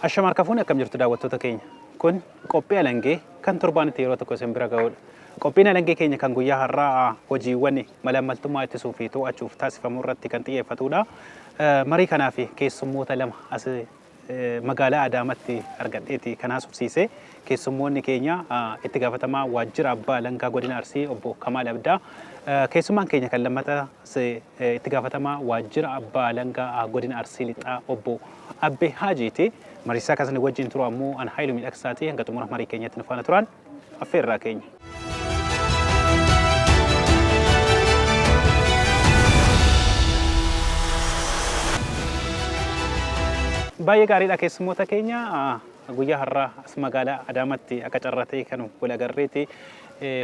Ashama harka fuune, akkam jirtu daawwattoota keenya? Kun qophii alangee kan torbaanitti yeroo tokko isin bira ga'udha. Qophiin alangee keenya kan guyyaa har'aa hojiiwwan malaammaltummaa ittisuu fi to'achuuf taasifamu irratti kan xiyyeeffatudha. Marii kanaaf keessummoota lama as magaalaa Adaamatti argadheeti kan haasofsiise. Keessummoonni keenya itti gaafatamaa waajjira abbaa alangaa godina Arsii obbo Kamaal Abdaa. Keessummaan keenya kan lammataas itti gaafatamaa waajjira abbaa alangaa godina Arsii Lixaa obbo Abbee Haajiiti. Mariisaa kan isin wajjin turu ammoo an Haayiluu Miidhagsaati. Hanga xumura marii keenyatti nu faana turan affeerraa keenya. Baay'ee gaariidha, keessummoota keenya. Guyyaa har'aa as magaalaa Adaamaatti akka carraa ta'e kan wal agarreeti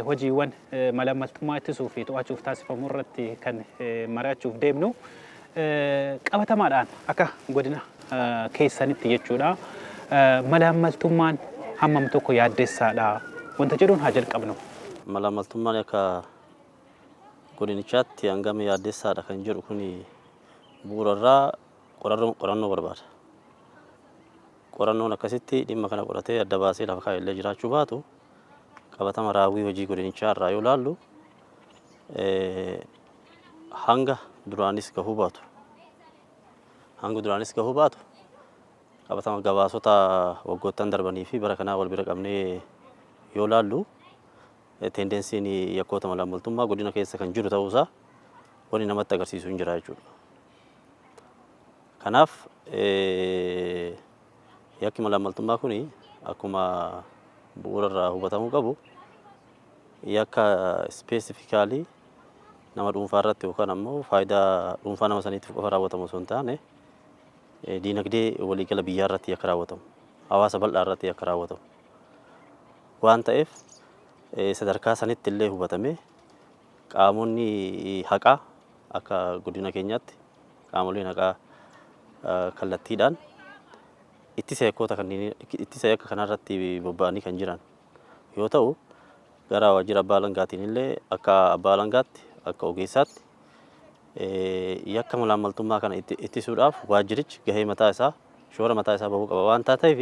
hojiiwwan malaammaltummaa ittisuu fi to'achuuf taasifamu irratti kan mari'achuuf deemnu. Qabatamaadhaan akka godina keessanitti jechuudha, malaammaltummaan hammam tokko yaaddessaadha wanta jedhuun haa jalqabnu. Malaammaltummaan akka godinichaatti hangam yaaddessaadha kan jedhu kun bu'uurarraa qorannoo barbaada. Qorannoon akkasitti dhimma kana qoratee adda baasee lafa kaa'e illee jiraachuu baatu, qabatama raawwii hojii godinichaa irraa yoo ilaallu, hanga duraanis gahuu baatu hanga duraanis gahuu baatu qabatama gabaasota waggoottan darbanii fi bara kanaa wal bira qabnee yoo ilaallu, tendensiin yakkoota malaammaltummaa godina keessa kan jiru ta'uusaa wanni namatti agarsiisu hin jira jechuudha. Kanaaf yakki malaammaltummaa kun akkuma bu'uura irraa hubatamuu qabu, yakka specifically nama dhuunfaa irratti yookaan ammoo faayidaa dhuunfaa nama saniitiif qofa raawwatamu osoo hin taane, diinagdee waliigala biyyaa irratti yakka raawwatamu, hawaasa bal'aa irratti yakka raawwatamu waan ta'eef, sadarkaa sanitti illee hubatamee qaamonni haqaa akka godina keenyaatti qaamoleen haqaa kallattiidhaan ittisa yakkoota kanneen ittisa yakka kanarratti bobba'anii kan jiran yoo ta'u, gara waajjira abbaa alangaatiin illee akka abbaa alangaatti, akka ogeessaatti yakka malaammaltummaa kana ittisuudhaaf waajjirichi gahee mataa isaa, shoora mataa isaa bahuu qaba waan taateef,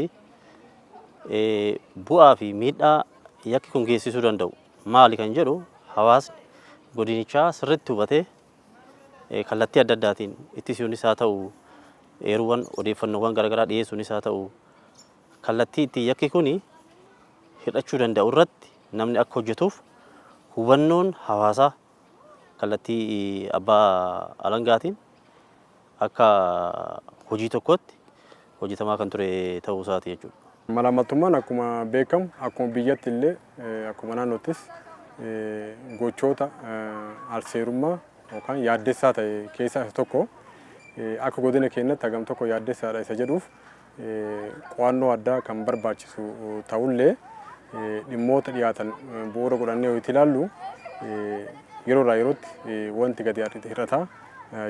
bu'aa fi miidhaa yakki kun geessisuu danda'u maali kan jedhu hawaasni godinichaa sirriitti hubatee, kallattii adda addaatiin ittisuunis haa ta'u, eeruuwwan odeeffannoowwan garaagaraa dhiyeessuunis haa ta'u, kallattii ittiin yakki kun hir'achuu danda'u irratti namni akka hojjetuuf hubannoon hawaasaa kallattii abbaa alangaatiin akka hojii tokkotti hojjetamaa kan ture ta'uu isaati jechuudha. Malaammaltummaan akkuma beekamu akkuma biyyatti illee akkuma naannoottis gochoota alseerummaa yookaan yaaddessaa ta'e keessaa isa tokko. Akka godina keenyatti hagam tokko yaaddessaadha isa jedhuuf qo'annoo addaa kan barbaachisu ta'ullee, dhimmoota dhiyaatan bu'uura godhannee yoo itti ilaallu, yeroo irraa yerootti wanti gadi hir'ataa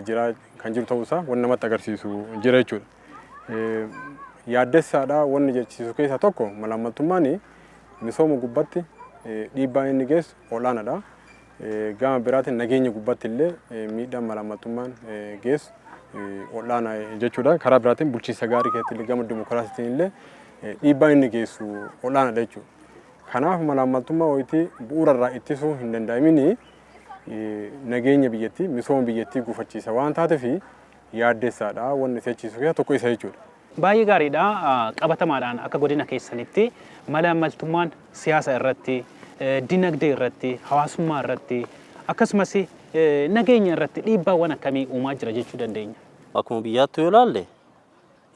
jira kan jiru ta'uusaa wanti namatti agarsiisu jira jechuudha. Yaaddessaadha wanni jechisiisu keessaa tokko, malaammaltummaan misooma gubbatti dhiibbaan inni geessu olaanaadha. Gama biraatiin nageenya gubbatti illee miidhaan malaammaltummaan geessu olaanaa jechuudha. Karaa biraatiin bulchiinsa gaarii keessatti illee, gama dimokiraasiitiin illee dhiibbaan inni geessu olaanaadha jechuudha. Kanaaf malaammaltummaa wayitii bu'uura irraa ittisuu hin danda'amini nageenya biyyattii, misooma biyyattii gufachiisa waan taateef yaaddessaadha. Wanni isa jechiisu keessaa tokko isa jechuudha. Baay'ee gaariidha. Qabatamaadhaan akka godina keessanitti malaammaltummaan siyaasa irratti, dinagdee irratti, hawaasummaa irratti, akkasumas nageenya irratti dhiibbaawwan akkamii uumaa jira jechuu dandeenya? Akkuma biyyaattuu yoo ilaalle,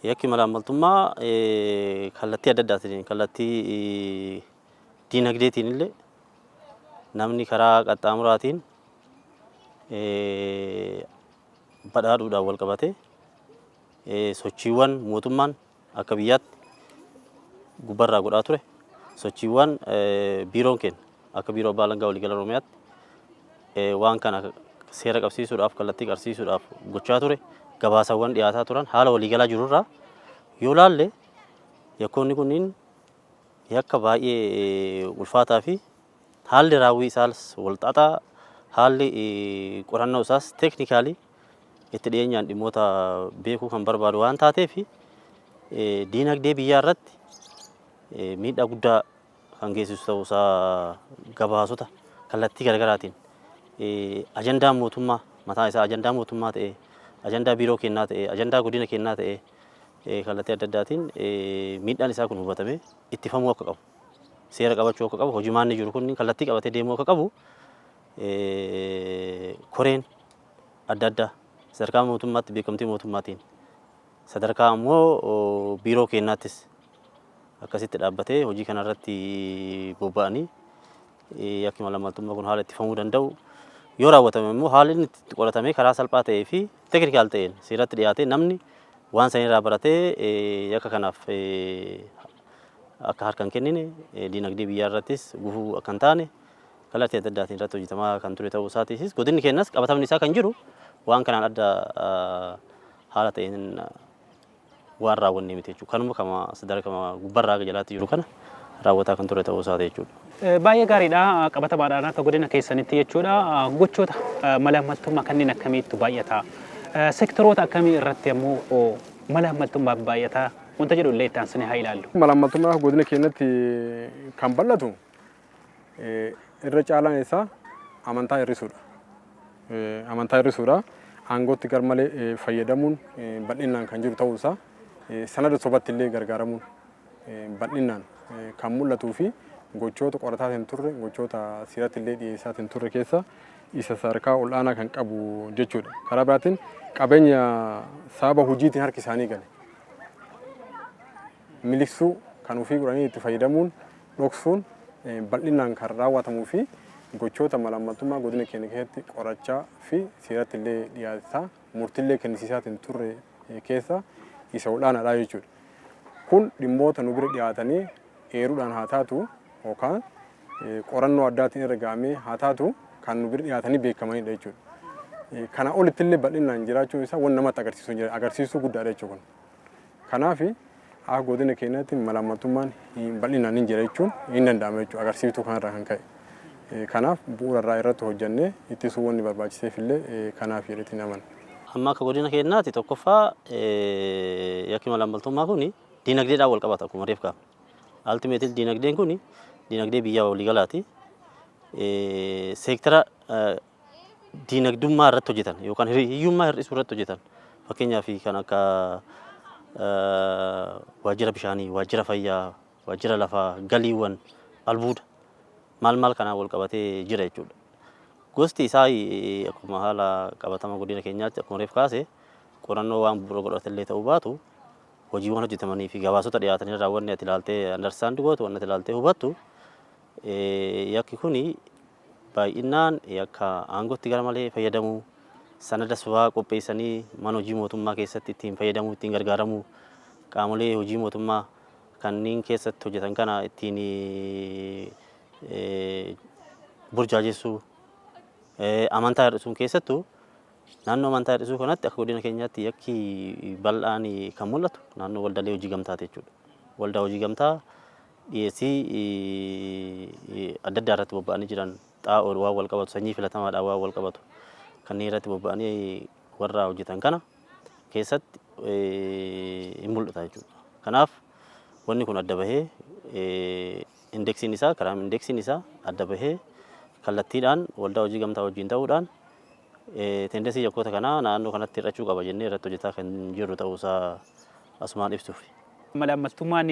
yakki malaammaltummaa kallattii adda addaatiin, kallattii dinagdeetiin illee namni karaa qaxxaamuraatiin badhaadhuudhaan wal qabatee sochiiwwan mootummaan akka biyyaatti gubbarraa godhaa ture, sochiiwwan biiroon keenya akka biiroo abbaa alangaa waliigala Oromiyaatti waan kana seera qabsiisuudhaaf, kallattii qabsiisuudhaaf gochaa ture, gabaasawwan dhiyaataa turan, haala waliigalaa jirurraa yoo laalle, yakkoonni kunniin yakka baay'ee ulfaataa fi haalli raawwii isaas wal xaxaa, haalli qorannoo isaas technically itti dhiyeenyaan dhimmoota beekuu kan barbaadu waan taateef, Diinagdee biyyaa irratti miidhaa guddaa kan geessisu ta'uu isaa gabaasota kallattii garaagaraatiin ajandaa mootummaa mataa isaa, ajandaa mootummaa ta'e, ajandaa biiroo kennaa ta'e, ajandaa godina kennaa ta'e, kallattii adda addaatiin miidhaan isaa kun hubatamee ittifamuu akka qabu, seera qabachuu akka qabu, hojimaanni jiru kun kallattii qabatee deemuu akka qabu, koreen adda addaa sadarkaa mootummaatti beekamtii mootummaatiin, sadarkaa ammoo biiroo kennaattis akkasitti dhaabbatee hojii kanarratti bobba'anii, yakki malaammaltummaa kun haala ittifamuu danda'u, yoo raawwatame immoo haalli inni itti qoratamee karaa salphaa ta'ee fi technical ta'een seeratti dhiyaatee namni waan sanirraa baratee yakka kanaaf akka harka hin kennine, diinagdee biyyaa irrattis gufuu akka hin taane kallattii adda addaatiin irratti hojjetamaa kan ture ta'uu isaatiifis, godinni keenyas qabatamni isaa kan jiru waan kanaan adda haala ta'een waan raawwannee miti jechuudha. Kanuma kama sadarkaa gubbarraa haga jalaatti jiru kana raawwataa kan ture ta'uu isaati jechuudha. Baay'ee gaariidha. Qabatamaadhaan akka godina keessanitti jechuudha. Gochoota malaammaltummaa kanneen akkamiitu baay'ata? Sektoroota akkamii irratti ammoo malaammaltummaa baay'ata? Wanta jedhu illee itti aansinee haa ilaallu. Malaammaltummaa godina keenyatti kan bal'atu irra caalaan isaa amantaa hir'isuudha. Amantaa hir'isuudha. Aangootti garmalee fayyadamuun bal'inaan kan jiru ta'uu isaa, sanada sobatti illee gargaaramuun bal'inaan kan mul'atuu fi gochoota qorataa hin turre, gochoota seeratti illee dhiyeessaa hin turre keessa isa sadarkaa ol'aanaa kan qabu jechuudha. Karaa biraatiin qabeenya sababa hojiitiin harki isaanii gale miliqsuu, kan ofii godhanii itti fayyadamuun, dhoksuun bal'inaan kan raawwatamuu fi gochoota malaammaltummaa godina keenya keessatti qorachaa fi seeratti illee dhiyaataa murtiillee kennisiisaatiin turre keessa isa ol'aanaadha jechuudha. Kun dhimmoota nu bira dhiyaatanii eeruudhaan haa taatu yookaan qorannoo addaatiin irra ga'amee haa taatu kan nu bira dhiyaatanii beekamanidha jechuudha. Kana olitti illee bal'inaan jiraachuun isaa waan namatti agarsiisu agarsiisuu guddaadha jechuudha kun. Kanaaf akka godina keenyaatti malaammaltummaan bal'inaan hin jira jechuun hin danda'ama jechuudha agarsiiftuu kanarraa kan ka'e. Kanaaf bu'uura irraa irratti hojjannee ittisuu wanni barbaachiseef illee kanaaf jedheetiin amana. Amma akka godina keenyaatti tokkoffaa yakki malaammaltummaa kun diinagdeedhaan wal qabata akkuma reef kaafne. Ultimately diinagdeen kun diinagdee biyyaa waliigalaati. Seektara diinagdummaa irratti hojjetan yookaan hiyyummaa hir'isuu irratti hojjetan, fakkeenyaaf kan akka waajjira bishaanii, waajjira fayyaa, waajjira lafaa, galiiwwan, albuuda maal maal kanaan wal qabatee jira jechuudha. Gosti isaa akkuma haala qabatama godina keenyaatti, akkuma reef kaase, qorannoo waan bu'uura godhate illee ta'uu baatu, hojiiwwan hojjetamanii fi gabaasota dhiyaatan irraa wanni ati ilaaltee understand gootu, wanni ati ilaaltee hubattu, yakki kuni baay'inaan yakka aangootti gara malee fayyadamuu, sanada sobaa qopheessanii mana hojii mootummaa keessatti ittiin fayyadamuu, ittiin gargaaramuu, qaamolee hojii mootummaa kanneen keessatti hojjetan kana ittiin burjaajessuu, amantaa hir'isuun, keessattuu naannoo amantaa hir'isuu kanatti akka godina keenyaatti yakki bal'aan kan mul'atu naannoo waldaalee hojii gamtaati jechuudha. Waldaa hojii gamtaa dhiyeessii adda addaa irratti bobba'anii jiran, xaa'oon waan wal qabatu, sanyii filatamaadhaan waan wal qabatu kanneen irratti bobba'anii warra hojjetan kana keessatti hin mul'ata jechuudha. Kanaaf wanni kun adda bahee indeksiin isaa, karaa indeksiin isaa adda bahee, kallattiidhaan waldaa hojii gamtaa wajjin ta'uudhaan tendency yakkoota kanaa naannoo kanatti hir'achuu qaba jennee irratti hojjetaa kan jirru ta'uusaa asumaan ibsuuf. Malaammaltummaan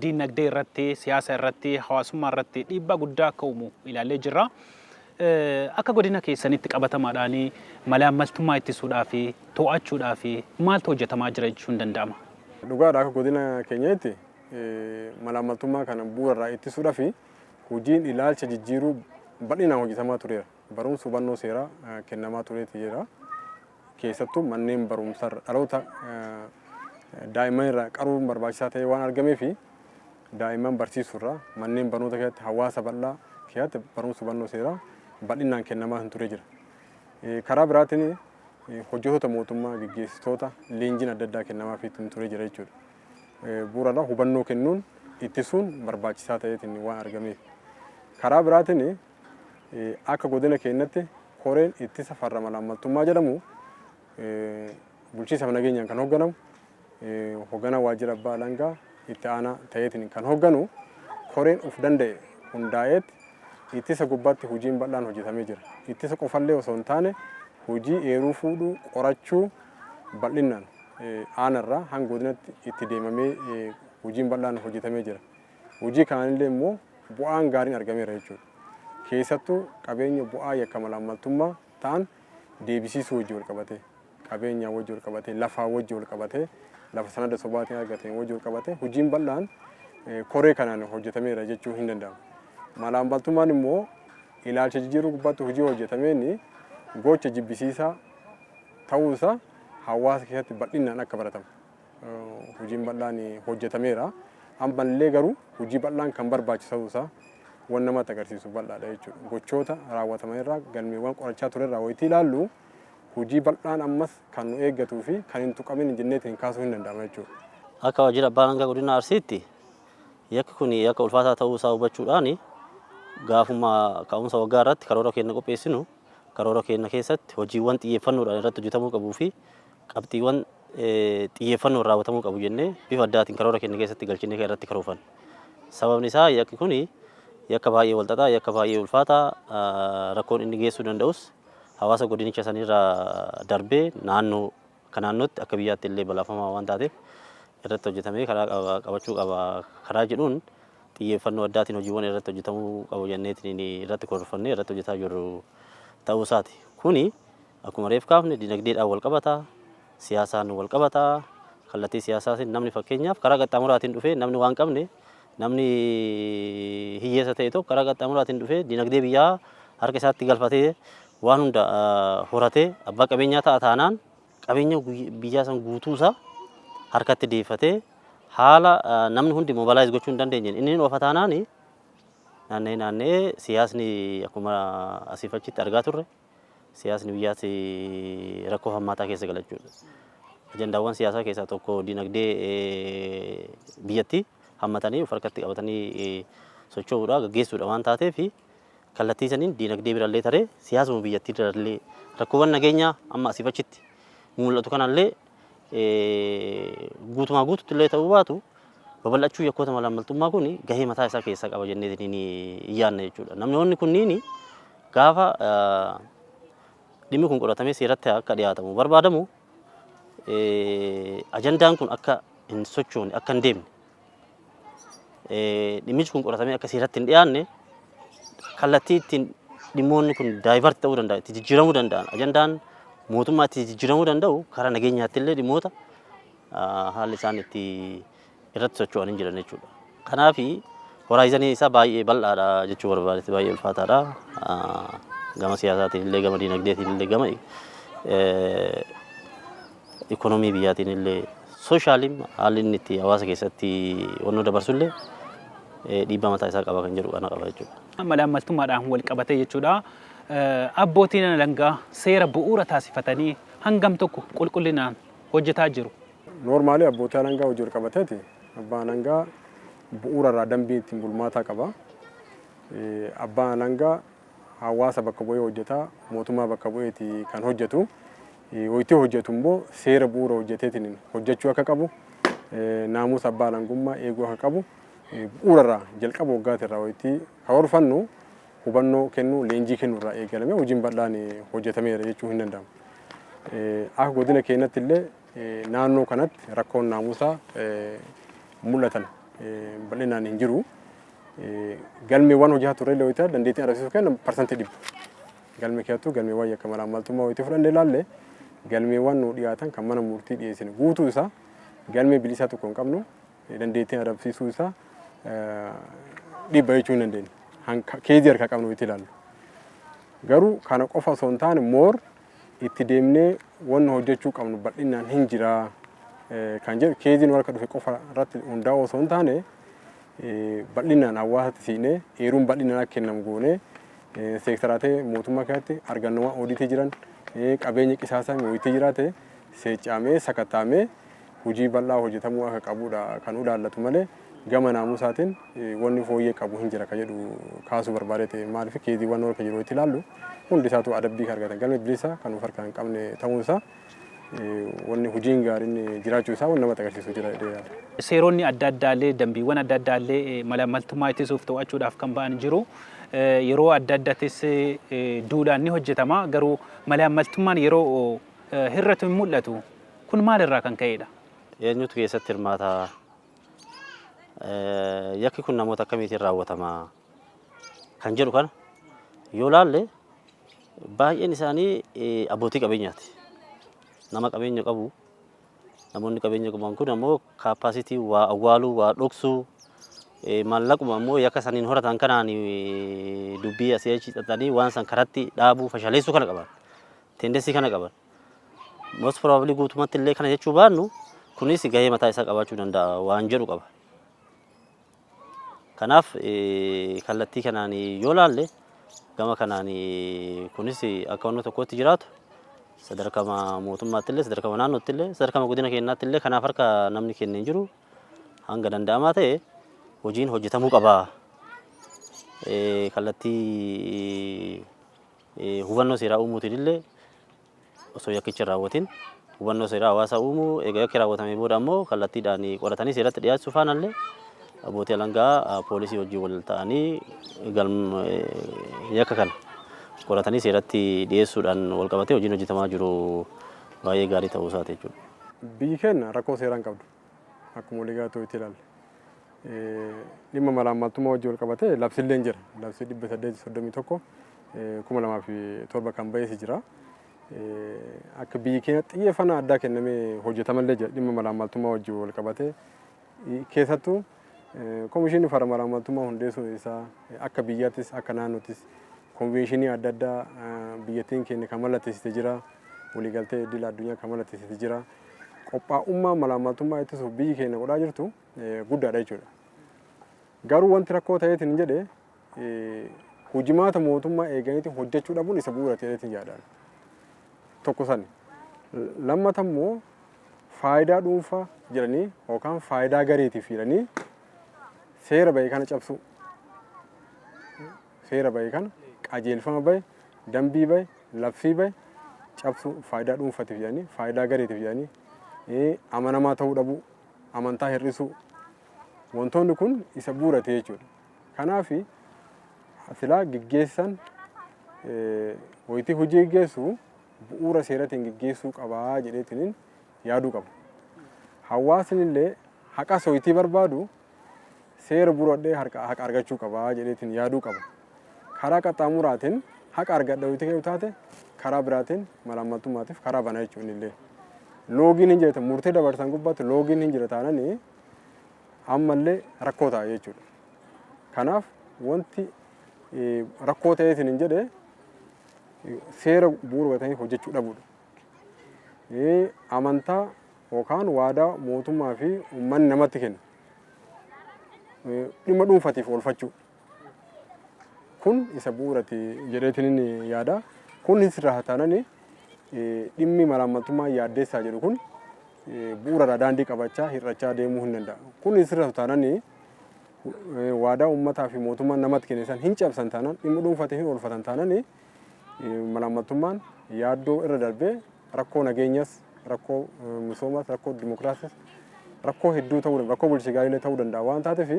diinagdee irratti, siyaasa irratti, hawaasummaa irratti dhiibbaa guddaa akka uumu ilaallee jirra. Akka godina keessanitti qabatamaadhaan malaammaltummaa ittisuudhaa fi to'achuudhaa fi maaltu hojjetamaa jira jechuun danda'ama? Dhugaadha, akka godina keenyaatti malaammaltummaa kana bu'uura irraa ittisuudhaaf hojiin ilaalcha jijjiiruu bal'inaan hojjetamaa tureera. Barumsa hubannoo seeraa kennamaa tureeti jira. Keessattuu manneen barumsaarra dhaloota daa'imman irraa qaruun barbaachisaa ta'ee waan argameef, daa'imman barsiisuurraa manneen barnoota keessatti hawaasa bal'aa keessatti barumsa hubannoo seeraa bal'inaan kennamaa kan ture jira. Karaa biraatiin hojjettoota mootummaa, gaggeessitoota leenjiin adda addaa kennamaafii ture jira jechuudha. Bu'uurarraa hubannoo kennuun ittisuun barbaachisaa ta'eetiin waan argameef. Karaa biraatiin akka godina keenyatti koreen ittisa farra malaammaltummaa jedhamu bulchiinsa nageenyaan kan hoogganamu Hoogganaa waajjira abbaa alangaa itti aanaa ta'eetiin kan hoogganu koreen of danda'e hundaa'eet ittisa gubbaatti hojiin bal'aan hojjetamee jira. Ittisa qofallee osoo hin taane hojii eeruu fuudhuu, qorachuu bal'inaan aanarraa hanga godinatti itti deemamee hojiin bal'aan hojjetamee jira. Hojii kanallee immoo bu'aan gaariin argameera jechuudha. Keessattuu qabeenya bu'aa yakka malaammaltummaa ta'an deebisiisuu wajjin wal qabatee, qabeenya wajjin wal qabatee, lafaa wajjin wal qabatee, lafa sanada sobaatiin argateen wajjin wal qabatee hojiin bal'aan koree kanaan hojjetameera jechuu hin danda'amu. Malaammaltummaan immoo ilaalcha jijjiiruu gubbaatti hojii hojjetameen gocha jibbisiisaa ta'uusaa hawaasa keessatti bal'inaan akka baratamu hojiin bal'aan hojjetameera. Ammallee garuu hojii bal'aan kan barbaachisu ta'uusaa waan namatti agarsiisu bal'aadha jechuudha. Gochoota raawwataman irraa, galmeewwan qorachaa ture irraa wayitii ilaallu, hojii bal'aan ammas kan nu eeggatuu fi kan hin tuqamin jenneetiin kaasuu hin danda'ama jechuudha. Akka waajjira abbaa alangaa godina Arsiitti yakki kun yakka ulfaataa ta'uu isaa hubachuudhaan gaafuma ka'umsa waggaa irratti karoora keenya qopheessinu, karoora keenya keessatti hojiiwwan xiyyeeffannoodhaan irratti hojjetamuu qabuu fi qabxiiwwan xiyyeeffannoon raawwatamuu qabu jennee bifa addaatiin karoora keenya keessatti galchinee kan irratti karoorfanne. Sababni isaa yakki kun yakka baay'ee walxaxaa, yakka baay'ee ulfaataa, rakkoon inni geessuu danda'us hawaasa godinicha sanirraa darbee naannoo akka naannootti akka biyyaatti illee balaafamaa waan taateef irratti hojjetamee karaa qabachuu qaba karaa jedhuun xiyyeeffannoo addaatiin hojiiwwan irratti hojjetamuu qabu jenneetiin irratti karoorfannee irratti hojjetaa jirru ta'uu isaati. Kuni akkuma reef kaafne dinagdeedhaan wal qabata, siyaasaan wal qabata, kallattii siyaasaatiin namni fakkeenyaaf karaa qaxxaamuraatiin dhufee namni waan qabne, namni hiyyeessa ta'e tokko karaa qaxxaamuraatiin dhufee dinagdee biyyaa harka isaatti galfatee waan hunda horatee abbaa qabeenyaa ta'a taanaan qabeenya biyyaa san guutuusaa harkatti deeffatee haala namni hundi mobilize gochuu hin dandeenyeen inni oofa taanaan naanna'ee naanna'ee siyaasni akkuma asiif achitti argaa turre siyaasni biyyaas rakkoo hammaataa keessa gala jechuudha. Ajandaawwan siyaasaa keessaa tokko dinagdee biyyattii hammatanii of harkatti qabatanii socho'uudha, gaggeessuudha waan taateef kallattii saniin dinagdee birallee taree siyaasuma biyyattii birallee rakkoowwan nageenyaa amma asiif achitti mul'atu kanallee guutumaa guututti illee ta'uu baatu babal'achuu yakkoota malaammaltummaa kun gahee mataa isaa keessaa qaba jennee ni yaadna jechuudha. Namoonni kunniin gaafa dhimmi kun qoratamee seeratti akka dhiyaatamu barbaadamu, ajandaan kun akka hin sochoone, akka hin deemne, dhimmichi kun qoratamee akka seeratti hin dhiyaanne kallattii ittiin dhimmoonni kun divert ta'uu danda'a, itti jijjiiramuu danda'an, ajandaan mootummaa itti jijjiiramuu danda'u karaa nageenyaatti illee dhimmoota haalli isaan itti irratti socho'an hin jiran jechuudha. Kanaaf horizonii isaa baay'ee bal'aadha jechuu barbaadetti, baay'ee ulfaataadha. Gama siyaasaatiin illee, gama dinagdeetiin illee, gama ikonomii biyyaatiin illee, socialiin haalli inni itti hawaasa keessatti wannoo dabarsullee dhiibbaa mataa isaa qaba kan jedhu kana qaba jechuudha. Malaammaltummaadhaan wal qabatee jechuudha. Abbootiin alangaa seera bu'uura taasifatanii hangam tokko qulqullinaan hojjetaa jiru? Normally abbootii alangaa hojii wal qabateeti. Abbaan alangaa bu'uura irraa dambii ittiin bulmaataa qaba. Abbaan alangaa hawaasa bakka bu'ee hojjeta, mootummaa bakka bu'eeti kan hojjetu. Wayitii hojjetu immoo seera bu'uura hojjeteetiin hojjechuu akka qabu, naamusa abbaa alangummaa eeguu akka qabu bu'uura irraa jalqaba waggaatirraa wayitii karoorfannu hubannoo kennuu, leenjii kennuu irraa eegalame hojiin bal'aan hojjetameera jechuu hin danda'amu. Akka godina keenyatti illee naannoo kanatti rakkoon naamusaa mul'atan bal'inaan hin jiru. Galmeewwan hojii turre illee wayitii dandeettiin agarsiisuu kenna 100%. Galmee keessattuu galmeewwan yakka malaammaltummaa wayitii fudhannee ilaalle, galmeewwan nu dhiyaatan kan mana murtii dhiyeessine guutuu isaa galmee bilisaa tokko hin qabnu, dandeettiin adabsiisuu isaa 100 jechuu hin dandeenye. Caseii harkaa qabnu wayitii ilaallu. Garuu kana qofa osoo hin taane more itti deemnee wanni hojjechuu qabnu bal'inaan hin jira kan jedhu, caseiin harka dhufe qofa irratti hundaa'uu osoo hin taane bal'inaan hawaasatti siinee eeruun bal'inaan akka kennamu goonee seektaraatee mootummaa keessatti argannoowwan oodiitii jiran, qabeenya qisaasaa wayitii jiraate seeccamee sakattaamee hojii bal'aa hojjetamuu akka qabudha kan ilaallatu malee gama naamusaatiin wanni fooyyee qabu hin jira kan jedhu kaasuu barbaadee ta'e. Maaliif, caseiiwwan harka jiru itti ilaallu hundi isaatu adabbii kan argatan galmee bilisa kan of harkaa hin qabne ta'uun isaa Wanni hojiin gaariin jiraachuu isaa waan namatti agarsiisu jira jedhee yaada. Seeronni adda addaallee dambiiwwan adda addaallee malaammaltummaa ittisuuf to'achuudhaaf kan ba'an jiru. Yeroo adda addaattis duudhaan ni hojjetama. Garuu malaammaltummaan yeroo hir'atu hin mul'atu. Kun maalirraa kan ka'edha? Eenyutu keessatti hirmaata? Yakki kun namoota akkamiitiin raawwatama? Kan jedhu kana yoo laalle baay'een isaanii abbootii qabeenyaati. Nama qabeenya qabu, namoonni qabeenya qaban kun ammoo capacity waa awwaaluu, waa dhoksuu, maallaquma ammoo yakka saniin horatan kanaan dubbii asii achi xaxanii waan san karatti dhaabuu, fashaleessuu kana qaban. Tendency kana qaban. Most probably guutumatti illee kana jechuu baannu, kunis gahee mataa isaa qabaachuu danda'a waan jedhu qaba. Kanaaf kallattii kanaan yoo laalle, gama kanaan kunis akka wanna tokkotti jiraatu, sadarkaa mootummaatti illee, sadarkaa naannootti illee, sadarkaa godina keenyaatti illee kanaaf harka namni kennee jiru hanga danda'amaa ta'e hojiin hojjetamuu qaba. Kallattii hubannoo seeraa uumuutiin illee, osoo yakkicha hin raawwatin hubannoo seeraa hawaasaa uumuu, egaa yakki raawwatamee booda ammoo kallattiidhaan qoratanii seeratti dhiyaachuu faanallee abbootii alangaa poolisii wajjin wal ta'anii yakka kana qoratanii seeratti dhiyeessuudhaan wal qabatee hojiin hojjetamaa jiru baay'ee gaarii ta'uu isaati jechuudha. Biyyi keenya rakkoo seeraan qabdu akkuma waliigalaa itti ilaalle. Dhimma malaammaltummaa wajjin wal qabatee labsillee jira. Labsii 831/2007 kan ba'ees jira. Akka biyyi keenya xiyyeeffannaa addaa kennamee hojjetamallee jira dhimma malaammaltummaa wajjin wal qabatee, keessattuu komishinii farra malaammaltummaa hundeessuun isaa akka biyyaattis akka naannoottis konveenshinii adda addaa biyyattiin keenya kan mallatteessite jira. Waliigaltee idil addunyaa kan mallatteessite jira. Qophaa'ummaa malaammaltummaa ittisuuf biyyi keenya godhaa jirtu guddaadha jechuudha. Garuu wanti rakkoo ta'eetiin hin jedhe, hojimaata mootummaa eeganiitiin hojjechuu dhabuun isa bu'uura ta'eetiin yaadaan. Tokko sani. Lammata immoo faayidaa dhuunfaa jedhanii yookaan faayidaa gareetiif jedhanii seera bahe kana cabsuu. Seera bahe kana, qajeelfama bahe, dambii bahe, labsii bahe cabsuu, faayidaa dhuunfatiif jedhanii, faayidaa gareetiif jedhanii, amanamaa ta'uu dhabuu, amantaa hir'isuu, wantoonni kun isa bu'uura ta'e jechuudha. Kanaaf silaa geggeessan wayitii hojii geggeessu bu'uura seeratiin geggeessuu qabaa jedheetiin yaaduu qaba. Hawaasni illee haqas wayitii barbaadu seera bu'uuradhee haqa argachuu qabaa jedheetiin yaaduu qaba. Karaa qaxxaamuraatiin haqa argadha wayitii ka'u taate, karaa biraatiin malaammaltummaatiif karaa bana jechuun illee. Loogiin hin jirre, murtee dabarsan gubbaatti loogiin hin jira taananii ammallee rakkoo ta'a jechuudha. Kanaaf wanti rakkoo ta'eetiin hin jedhe seera bu'uura godhatanii hojjechuu dhabuudha. Amantaa yookaan waadaa mootummaa fi uummanni namatti kennu dhimma dhuunfatiif oolfachuu. Kun isa bu'uurati jedheetiin inni yaada. Kun sirraa taananii dhimmi malaammaltummaa yaaddeessaa jedhu kun bu'uurarraa daandii qabachaa hir'achaa deemuu hin danda'a. Kun sirraa taananii, waadaa uummataa fi mootummaan namatti kenne san hin cabsan taanaan, dhimma dhuunfatee hin oolfatan taananii, malaammaltummaan yaaddoo irra darbee rakkoo nageenyas, rakkoo misoomas, rakkoo dimokiraasiis, rakkoo hedduu ta'uu danda'a, rakkoo bulchiinsa gaariilee ta'uu danda'a waan taateef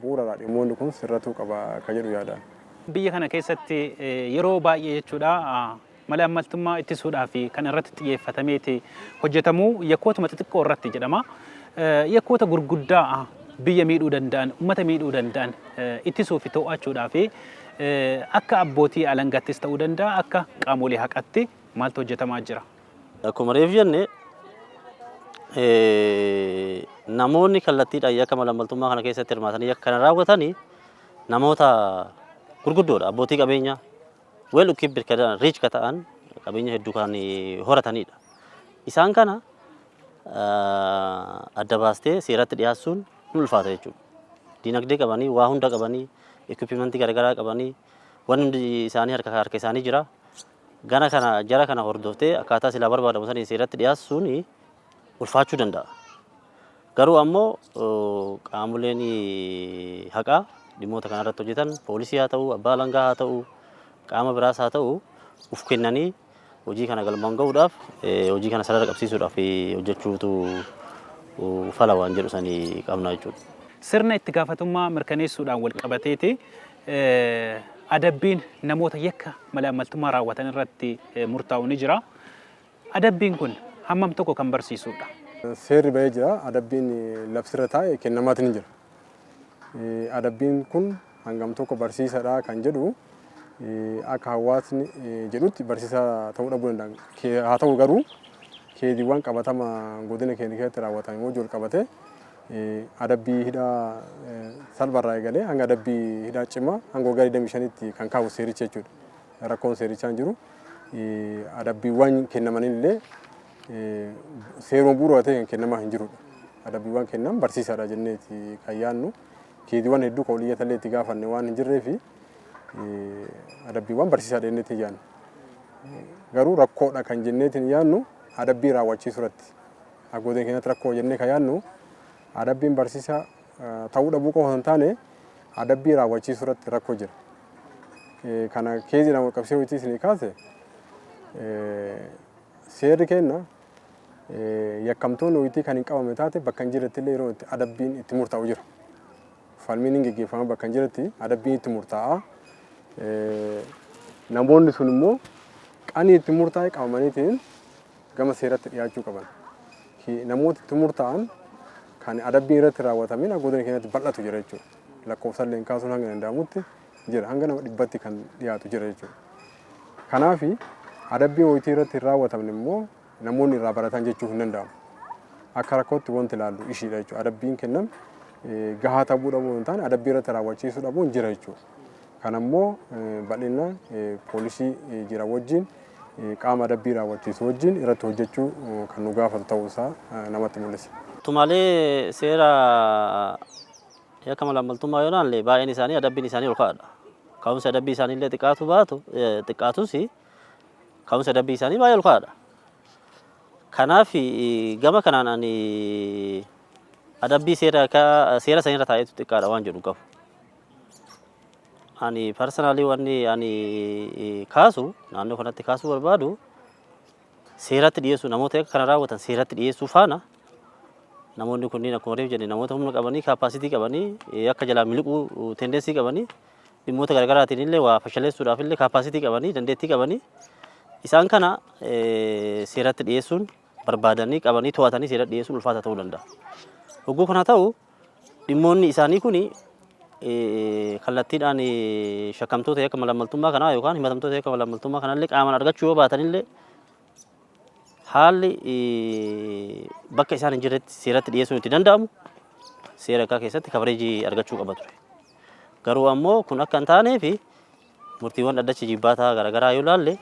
bu'uurarraa dhimmoonni kun sirratuu qaba ka jedhu yaadaan. Biyya kana keessatti yeroo baay'ee jechuudha malaammaltummaa ittisuudhaaf kan irratti xiyyeeffatameeti hojjetamu yakkootuma xixiqqoo irratti jedhama. Yakkoota gurguddaa biyya miidhuu danda'an, uummata miidhuu danda'an ittisuu fi to'achuudhaaf akka abbootii alangaattis ta'uu danda'a, akka qaamolee haqatti maaltu hojjetamaa jira? Akkuma reef jenne, namoonni kallattiidhaan yakka malaammaltummaa kana keessatti hirmaatanii yakka kana raawwatanii namoota gurguddoodha. Abbootii qabeenyaa well equipped kan ta'an, rich kan ta'an, qabeenya hedduu kan horatanidha. Isaan kana adda baastee seeratti dhiyaassuun ni ulfaata jechuudha. Dinagdee qabanii, waa hunda qabanii, equipmentii garaagaraa qabanii, wanni hundi isaanii harka harka isaanii jira. Gana kana jara kana hordoftee akkaataa silaa barbaadamu saniin seeratti dhiyaassuun ulfaachuu danda'a. Garuu ammoo qaamoleen haqaa dhimmoota kanarratti hojjetan, poolisii haa ta'u, abbaa alangaa haa ta'u, qaama biraas haa ta'u, uf kennanii Hojii kana galmaan gahuudhaaf, hojii kana sarara qabsiisuudhaaf hojjechuutu fala waan jedhu sanii qabna jechuudha. Sirna itti gaafatummaa mirkaneessuudhaan wal qabateeti adabbiin namoota yakka malaammaltummaa raawwatan irratti murtaa'u ni jira. Adabbiin kun hammam tokko kan barsiisudha? Seerri bahee jira. Adabbiin labsirra taa'e kennamaatiin jira. Adabbiin kun hangam tokko barsiisadha kan jedhu, akka hawaasni jedhutti barsiisaa ta'uu dhabuu danda'a. Haa ta'u garuu, keediiwwan qabatama godina keenya keessatti raawwatame wajjin wal qabate adabbii hidhaa salphaarraa eegalee hanga adabbii hidhaa cimaa hanga waggaa 25tti kan kaa'u seericha jechuudha. Rakkoon seerichaa hin jiru. Adabbiiwwan kennamanillee seeruma bu'uura ta'e kan kennamaa hin jirudha. Adabbiiwwan kennan barsiisaadha jenneeti kan yaadnu. Keediiwwan hedduu kan oliyyatallee itti gaafanne waan hin jirree fi adabbiiwwan barsiisaadha jenneeti yaadnu. Garuu rakkoodha kan jenneetiin yaadnu adabbii raawwachiisuu irratti. Godina keenyatti rakkoo jennee kan yaadnu adabbiin barsiisaa ta'uu dhabuu qofa osoo hin taane, adabbii raawwachiisuu irratti rakkoo jira. Kana keeziidhaan wal qabsiisee hojii isinii kaase, seerri kenna yakkamtoonni hojiitii kan hin qabamne taate bakka hin jirretti illee yeroo itti adabbiin itti murtaa'u jira. Falmiin hin geggeeffama, bakka hin jirretti adabbiin itti murtaa'a. Namoonni sun immoo qanii itti murtaa'e qabamaniitiin gama seeratti dhiyaachuu qaban. Namoota itti murtaa'an kan adabbiin irratti raawwatamin godina keenyatti bal'atu jira jechuudha. Lakkoofsallee hin kaasuun hanga danda'amutti jira. Hanga nama 100tti kan dhiyaatu jira jechuudha. Kanaaf adabbiin wayitii irratti hin raawwatamne immoo namoonni irraa baratan jechuu hin danda'amu. Akka rakkootti wanti ilaallu ishiidha jechuudha. Adabbiin kenname gahaa ta'uu dhabuu hin taane, adabbii irratti raawwachiisuu dhabuun jira jechuudha. Kana immoo bal'inaan poolisii jira wajjin, qaama adabbii raawwachiisu wajjin irratti hojjechuu kan nu gaafatu ta'uu isaa namatti mul'isa. Tumaalee seera yakka malaammaltummaa yoo ilaalle, baay'een isaanii adabbiin isaanii ol ka'aadha. Ka'umsi adabbii isaanii illee xiqqaatu baatu, xiqqaatus ka'umsi adabbii isaanii baay'ee ol ka'aadha. Kanaaf gama kanaan ani adabbii seera seera sanirra taa'etu xiqqaadha waan jedhu qabu. Ani personally wanni ani kaasu, naannoo kanatti kaasuu barbaadu, seeratti dhiyeessuu, namoota yakka kana raawwatan seeratti dhiyeessuu faana, namoonni kunniin akkuma reef jenne namoota humna qabanii, capacity qabanii, akka jalaa miliquu tendency qabanii, dhimmoota garaagaraatiin illee waa fashaleessuudhaaf illee capacity qabanii, dandeettii qabanii, isaan kana seeratti dhiyeessuun, barbaadanii qabanii to'atanii seeratti dhiyeessuun ulfaata ta'uu danda'a. Hogguu kana ta'u, dhimmoonni isaanii kuni kallattiidhaan shakkamtoota yakka malaammaltummaa kanaa yookaan himatamtoota yakka malaammaltummaa kanallee qaamaan argachuu yoo baatanillee, haalli bakka isaan hin jirretti seeratti dhiyeessuun itti danda'amu seera yakkaa keessatti coverage argachuu qaba ture. Garuu ammoo kun akka hin taanee fi murtiiwwan dhaddacha jibbaataa garaagaraa yoo ilaalle,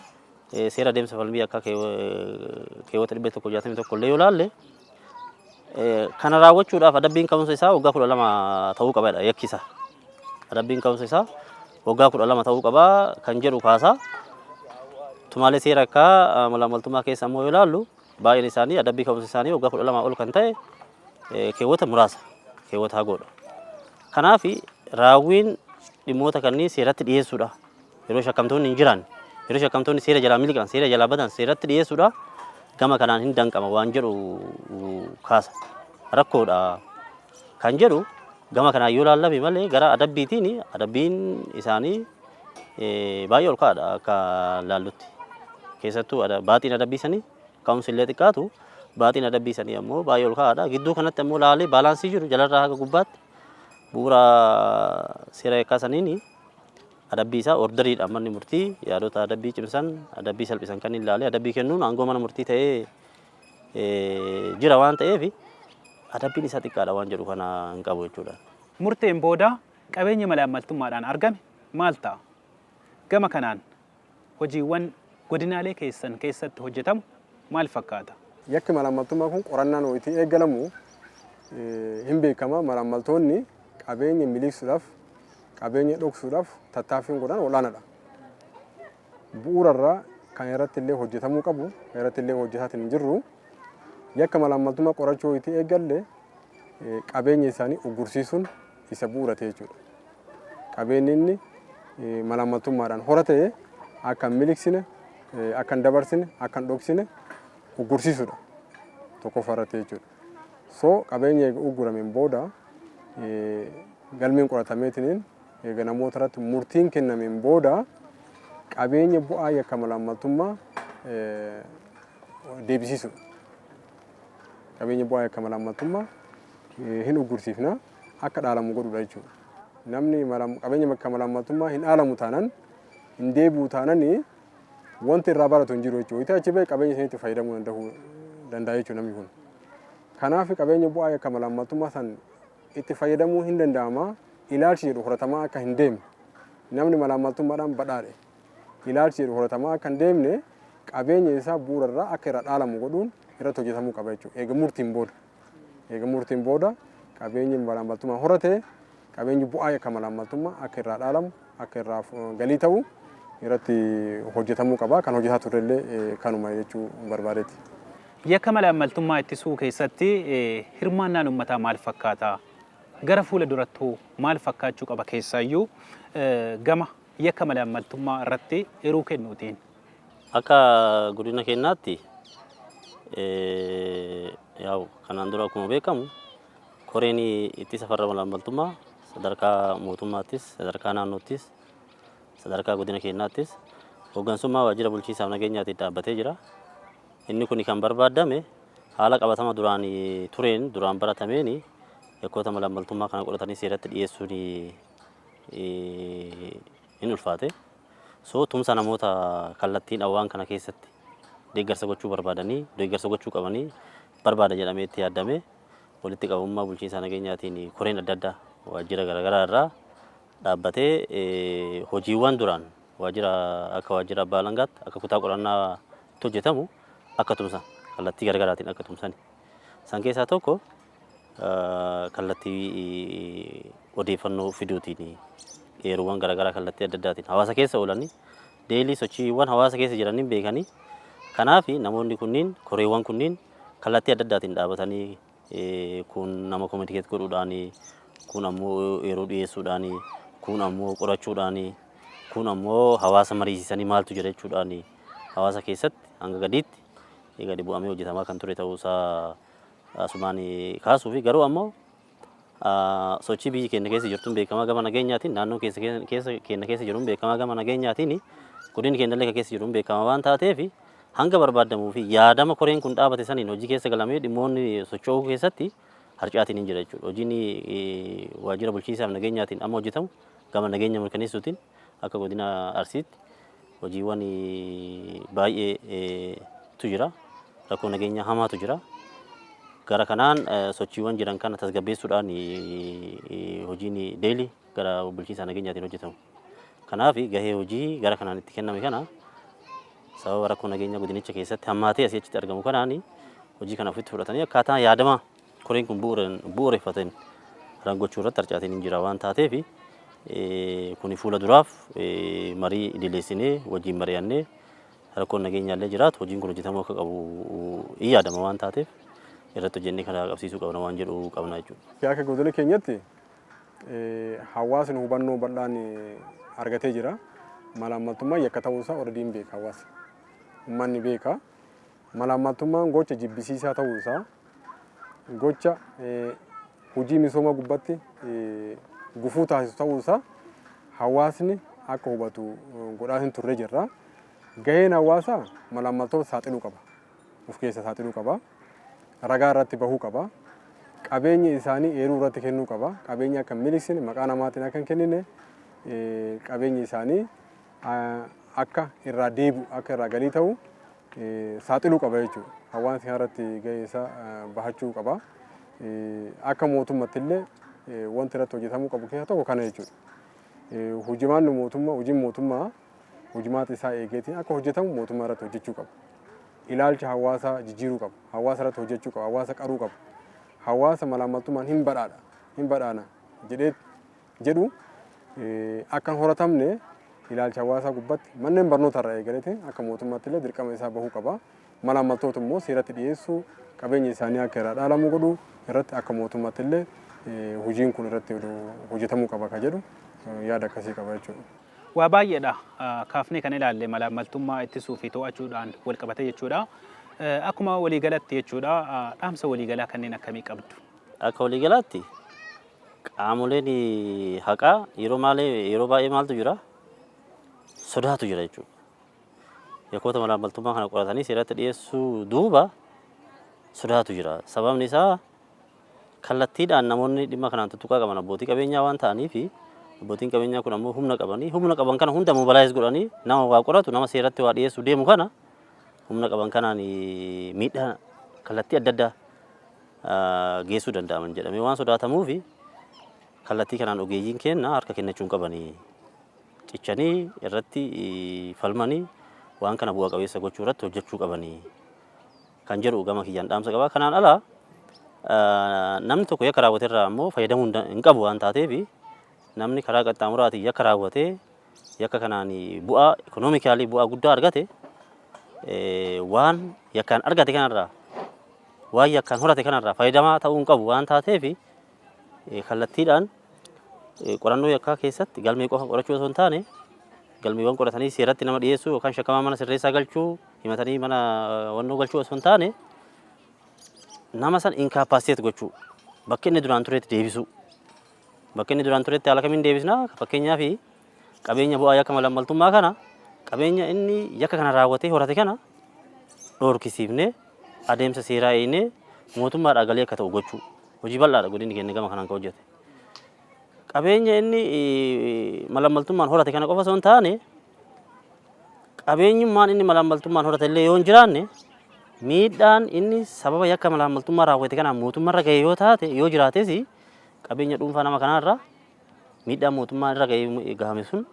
seera adeemsa falmii akka keewwata 161 illee yoo ilaalle, kana raawwachuudhaaf adabbiin ka'umsa isaa waggaa 12 ta'uu qaba yakkisa. Adabbiin ka'umsa isaa waggaa 12 ta'uu qaba kan jedhu kaasa. Tumaalee seera akka malaammaltummaa keessa ammoo yoo ilaallu, baay'een isaanii adabbii ka'umsa isaanii waggaa 12 ol kan ta'e keewwata muraasa, keewwata hagoodha. Kanaaf raawwiin dhimmoota kanneen seeratti dhiyeessuudha. Yeroo shakkamtoonni hin jiran, yeroo shakkamtoonni seera jalaa miliqan, seera jalaa badan seeratti dhiyeessuudha. Gama kanaan hin danqama waan jedhu kaasa. Rakkoodha kan jedhu gama kanaan yoo ilaallame malee, gara adabbiitiin adabbiin isaanii baay'ee ol ka'aadha akka laallutti. Keessattuu baaxiin adabbii sanii ka'umsi illee xiqqaatu, baaxiin adabbii sanii ammoo baay'ee ol ka'aadha. Gidduu kanatti ammoo laalee balance jiru jalarraa haga gubbaatti bu'uura seera yakkaa saniin adabbii isaa orderiidhaan manni murtii yaadota adabbii cimsan, adabbii salphisan kan ilaalee adabbii kennuun aangoo mana murtii ta'ee jira waan ta'eef, adabbiin isaa xiqqaadha waan jedhu kana hin qabu jechuudha. Murteen booda qabeenya malaammaltummaadhaan argame maal ta'a? Gama kanaan hojiiwwan godinaalee keessan keessatti hojjetamu maal fakkaata? Yakki malaammaltummaa kun qorannaan wayitii eegalamu hin beekama. Malaammaltoonni qabeenya miliqsuudhaaf, qabeenya dhoksuudhaaf tattaaffiin godhan olaanaadha. Bu'uurarraa kan irratti illee hojjetamuu qabu, kan irratti illee hojjetaatiin hin jirru, yakka malaammaltummaa qorachuu wayitii eegalle qabeenya isaanii uggursiisuun isa bu'uura ta'e jechuudha. Qabeenyi inni malaammaltummaadhaan horate akka hin miliqsine, akka hin dabarsine, akka hin dhoksine uggursiisuudha tokkoffaa irratti jechuudha. So qabeenya eega uggurameen booda galmeen qoratameetiniin eega namoota irratti murtiin kennameen booda qabeenya bu'aa yakka malaammaltummaa deebisiisuudha. Qabeenya bu'aa yakka malaammaltummaa hin uggursiifna, akka dhaalamu godhuudha jechuudha. Namni qabeenya yakka malaammaltummaa hin dhaalamu taanan, hin deebi'u taanan, wanti irraa baratu hin jiru jechuudha. Wayita achi bahe qabeenya sanitti fayyadamuu danda'a jechuudha namni kun. Kanaaf qabeenya bu'aa yakka malaammaltummaa san itti fayyadamuu hin danda'ama ilaalchi jedhu horatamaa akka hin deemne, namni malaammaltummaadhaan badhaadhe ilaalchi jedhu horatamaa akka hin deemne, qabeenya isaa bu'uura irraa akka irraa dhaalamu godhuun irratti hojjetamuu qaba jechuudha. Eega murtiin booda. Eega murtiin booda qabeenyi malaammaltummaa horate, qabeenyi bu'aa yakka malaammaltummaa akka irraa dhaalamu, akka irraa galii ta'u irratti hojjetamuu qaba. Kan hojjetaa turrellee kanuma jechuu barbaadeeti. Yakka malaammaltummaa ittisuu keessatti hirmaannaan uummataa maal fakkaata? Gara fuula durattuu maal fakkaachuu qaba, keessaayyuu gama yakka malaammaltummaa irratti eeruu kennuutiin? Akka godina keenyaatti, yaa'u kanaan dura akkuma beekamu koreen ittisa farra malaammaltummaa sadarkaa mootummaattis, sadarkaa naannoottis, sadarkaa godina keenyaattis hooggansummaa waajjira bulchiinsaaf nageenyaatiin dhaabbatee jira. Inni kun kan barbaadame haala qabatama duraan tureen, duraan baratameen yakkoota malaammaltummaa kana qoratanii seeratti dhiyeessuun hin ulfaate. So tumsa namoota kallattiin waan kana keessatti deeggarsa gochuu barbaadanii, deeggarsa gochuu qabanii barbaada jedhamee itti yaadame, walitti qabamummaa bulchiinsa nageenyaatiin koreen adda addaa waajjira garaagaraa irraa dhaabbatee hojiiwwan duraan waajjira akka waajjira abbaa alangaatti, akka kutaa qorannaatti hojjetamu akka tumsan, kallattii garaagaraatiin akka tumsani. San keessaa tokko kallattii odeeffannoo fiduutiin, eeruuwwan garaagaraa kallattii adda addaatiin hawaasa keessa oolanii daily sochiiwwan hawaasa keessa jiranii beekanii, kanaaf namoonni kunniin, koreewwan kunniin kallattii adda addaatiin dhaabatanii, kun nama communicate godhuudhaani, kun ammoo yeroo dhiyeessuudhaani, kun ammoo qorachuudhaani, kun ammoo hawaasa mariisisanii maaltu jira jechuudhaani, hawaasa keessatti hanga gadiitti gadi bu'amee hojjetamaa kan ture ta'uusaa asumaan kaasuu fi garuu ammoo sochii biyyi keenya keessa jirtuun beekamaa gama nageenyaatiin, naannoo keessa keenya keessa jiruun beekamaa, gama nageenyaatiin godinni keenya illee keessa jiruun beekamaa waan taateef, hanga barbaadamuu fi yaadama koreen kun dhaabate saniin hojii keessa galamee dhimmoonni socho'uu keessatti harcaatiin hin jira jechuudha. Hojiin waajjira bulchiinsaaf nageenyaatiin amma hojjetamu gama nageenya mirkaneessuutiin akka godina Arsiitti hojiiwwan baay'eetu jira. Rakkoo nageenyaa hamaatu jira. Gara kanaan sochiiwwan jiran kana tasgabbeessuudhaan hojiin daily gara bulchiinsa nageenyaatiin hojjetamu. Kanaaf gahee hojii gara kanaan itti kenname kana sababa rakkoo nageenya godinicha keessatti hammaatee asii achitti argamu kanaan hojii kana ofitti fudhatanii akkaataa yaadama koreen kun bu'uureffateen gochuu irratti harcaatiin hin jira waan taateef, kuni fuula duraaf marii idileessinee wajjin mari'annee, rakkoon nageenyaallee jiraatu hojiin kun hojjetamuu akka qabu hin yaadama waan taateef, irratti hojjennee kana qabsiisuu qabna waan jedhu qabna jechuudha. Akka godina keenyatti hawaasni hubannoo bal'aan argatee jira. Malaammaltummaan yakka ta'uusaa already hin beeka hawaasni. Uummanni beeka. Malaammaltummaan gocha jibbisiisaa ta'uusaa, gocha hojii misooma gubbatti gufuu taasisu ta'uusaa hawaasni akka hubatu godhaa hin turre jirra. Gaheen hawaasaa malaammaltoota saaxiluu qaba. Of keessa saaxiluu qaba. Ragaa irratti bahuu qaba. Qabeenya isaanii eeruu irratti kennuu qaba. Qabeenya akka hin miliqsine, maqaa namaatiin akka hin kennine, qabeenya isaanii akka irraa deebi'u, akka irraa galii ta'u saaxiluu qaba jechuudha. Hawaasni irratti gahee isaa bahachuu qaba. Akka mootummaatti illee wanti irratti hojjetamuu qabu keessaa tokko kana jechuudha. Hojimaanni mootummaa, hojiin mootummaa hojimaata isaa eegeetiin akka hojjetamu mootummaa irratti hojjechuu qaba. Ilaalcha hawaasaa jijjiiruu qaba. Hawaasa irratti hojjechuu qaba. Hawaasa qaruu qaba. Hawaasa malaammaltummaan hin badhaadha, hin badhaana jedhee jedhu akka hin horatamne ilaalcha hawaasaa gubbatti manneen barnoota irraa eegaleetiin akka mootummaatti illee dirqama isaa bahuu qaba. Malaammaltoota immoo seeratti dhiyeessuu, qabeenya isaanii akka irraa dhaalamu godhuu irratti akka mootummaatti illee hojiin kun irratti hojjetamuu qaba ka jedhu yaada akkasii qaba jechuudha. Waa baay'eedha kaafnee kan ilaalle malaammaltummaa ittisuu fi to'achuudhaan wal qabate jechuudha. Akkuma waliigalatti jechuudha dhaamsa waliigalaa kanneen akkamii qabdu? Akka waliigalaatti qaamoleen haqaa yeroo maalee yeroo baay'ee maaltu jira? Sodaatu jira jechuudha. Yakkoota malaammaltummaa kana qoratanii seeratti dhiyeessuu duuba sodaatu jira. Sababni isaa kallattiidhaan namoonni dhimma kanaan tuttuqaa qaban abbootii qabeenyaa waan ta'aniif, abbootiin qabeenyaa kun ammoo humna qabanii, humna qaban kana hunda mobilize godhanii nama waa qoratu, nama seeratti waa dhiyeessuu deemu kana humna qaban kanaan miidhaa kallattii adda addaa geessuu danda'aman jedhamee waan sodaatamuuf, kallattii kanaan ogeeyyiin keenya harka kennachuu hin qabanii, cichanii irratti falmanii waan kana bu'a qabeessa gochuu irratti hojjechuu qabanii kan jedhu gama kiyyaan dhaamsa qaba. Kanaan ala namni tokko yakka raawwate irraa ammoo fayyadamuu hin qabu waan taateef, namni karaa qaxxaamuraatiin yakka raawwatee yakka kanaan bu'aa economically bu'aa guddaa argate, waan yakkaan argate kanarraa, waan yakkaan horate kanarraa fayyadamaa ta'uu hin qabu waan taateef, kallattiidhaan qorannoo yakkaa keessatti galmee qofa qorachuu osoo hin taane, galmeewwan qoratanii seeratti nama dhiyeessuu yookaan shakkamaa mana sirreessaa galchuu, himatanii mana wannoo galchuu osoo hin taane, nama san incapacitate gochuu, bakka inni duraan turetti deebisuu. Bakka inni duraan turetti haala kamiin deebisnaa? Fakkeenyaaf, qabeenya bu'aa yakka malaammaltummaa kana, qabeenya inni yakka kana raawwatee horate kana dhoorkisiifnee, adeemsa seeraa eegnee mootummaadhaa galii akka ta'u gochuu. Hojii bal'aadha godinni keenya gama kanaan kan hojjete. Qabeenya inni malaammaltummaan horate kana qofa osoo hin taane, qabeenyummaan inni malaammaltummaan horate illee yoo hin jiraanne, miidhaan inni sababa yakka malaammaltummaa raawwate kanaan mootummaarra gahe yoo taate, yoo jiraates, qabeenya dhuunfaa nama kanaarra miidhaan mootummaa irra gahee gahame sun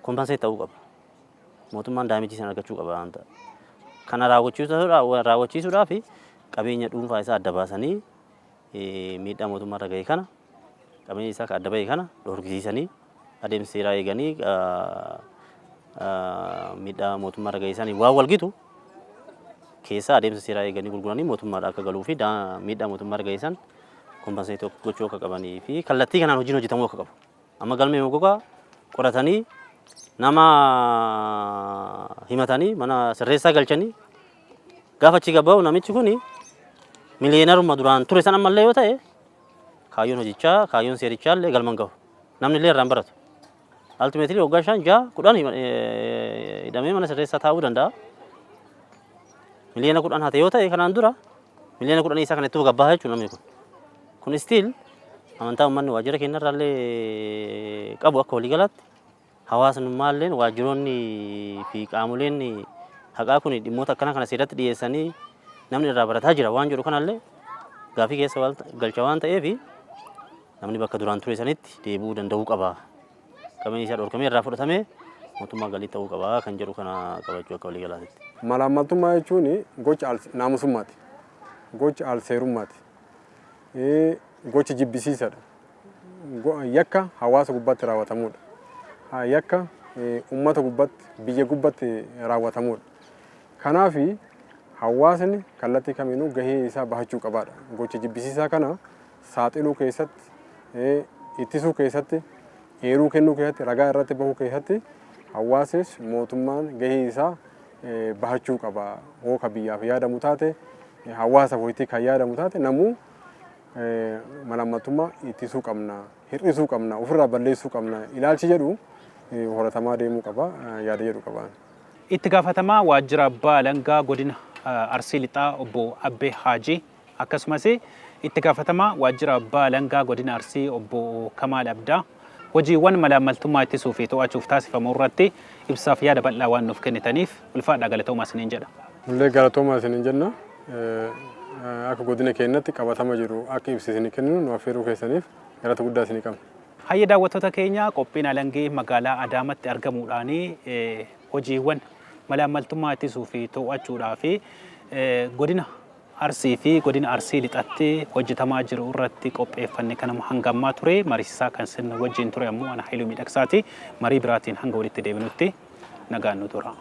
compensate ta'uu qaba. Mootummaan damage sana argachuu qaba waan ta'eef. Kana raawwachiisuudhaaf qabeenya dhuunfaa isaa adda baasanii, miidhaa mootummaa irra gahe kana, qabeenya isaa adda bahe kana dhorkisiisanii, adeemsa seeraa eeganii, miidhaa mootummaa irra gahe isaanii waan walgitu keessaa adeemsa seeraa eeganii gurguranii mootummaadha akka galuu fi miidhaa mootummaa irra gahe san compensate gochuu akka qabanii fi kallattii kanaan hojiin hojjetamuu akka qabu. Amma galmee gogaa qoratanii, nama himatanii, mana sirreessaa galchanii, gaafa achi gabba'u namichi kuni miliyeenaruma duraan ture san ammallee yoo ta'e, kaayyoon hojichaa, kaayyoon seerichaa illee galma hin gahu. Namni illee irraa hin baratu. Ultimately waggaa 5, 6, 10 hidhamee mana sirreessaa taa'uu danda'a. Miliyoona 10 hate yoo ta'e, kanaan dura miliyoona 10 isaa kana itti gabbaa jechuudha namni kun. Kun still amantaa uummanni waajjira keenyarraallee qabu, akka waliigalaatti hawaasnummaallee waajjiroonni fi qaamoleen haqaa kun dhimmoota akkana kana seeratti dhiyeessanii namni irraa barataa jira waan jedhu kanallee gaafii keessa galcha waan ta'eef, namni bakka duraan ture sanitti deebi'uu danda'uu qaba. Qabeenya isaa dhorkamee irraa fudhatamee mootummaa galii ta'uu qaba kan jedhu kana qabachuu akka waliigalaatti. Malaammaltummaa jechuun gocha naamusummaati. Gocha alseerummaati. Gocha jibbisiisaadha. Yakka hawaasa gubbaatti raawwatamudha. Yakka uummata gubbaatti, biyya gubbaatti raawwatamudha. Kanaaf hawaasni kallattii kamiinuu gahee isaa bahachuu qabaadha. Gocha jibbisiisaa kana saaxiluu keessatti, ittisuu keessatti, eeruu kennuu keessatti, ragaa irratti bahuu keessatti hawaasis mootummaan gahee isaa bahachuu qaba. Hoo ka biyyaaf yaadamu taate, hawaasaaf wayitii kan yaadamu taate, namuu malaammaltummaa ittisuu qabna, hir'isuu qabna, ofirraa balleessuu qabna ilaalchi jedhu horatamaa deemuu qaba yaada jedhu qaba. Itti gaafatamaa waajjira abbaa alangaa godina Arsii Lixaa obbo Abbee Haajii, akkasumas itti gaafatamaa waajjira abbaa alangaa godina Arsii obbo Kamaal Abdaa, hojiiwwan malaammaltummaa ittisuu fi to'achuuf taasifamu irratti ibsaaf yaada bal'aa waan nuuf kennitaniif ulfaadhaa, galatoomaa isiniin jedha. Nullee galatoomaa isiniin jenna. Akka godina keenyatti qabatama jiru akka ibsa isinii kenninu nu affeeruu keessaniif galata guddaa isinii qabna. Hayya, daawwattoota keenya, qophiin alangee magaalaa Adaamatti argamuudhaan hojiiwwan malaammaltummaa ittisuu fi to'achuudhaaf godina Arsii fi godina Arsii Lixatti hojjetamaa jiru irratti qopheeffanne kanuma hanga ammaa ture. Mariisisaa kan isin wajjin ture ammoo ana Haayiluu Miidhagsaati. Marii biraatiin hanga walitti deebinutti nagaan nu tura.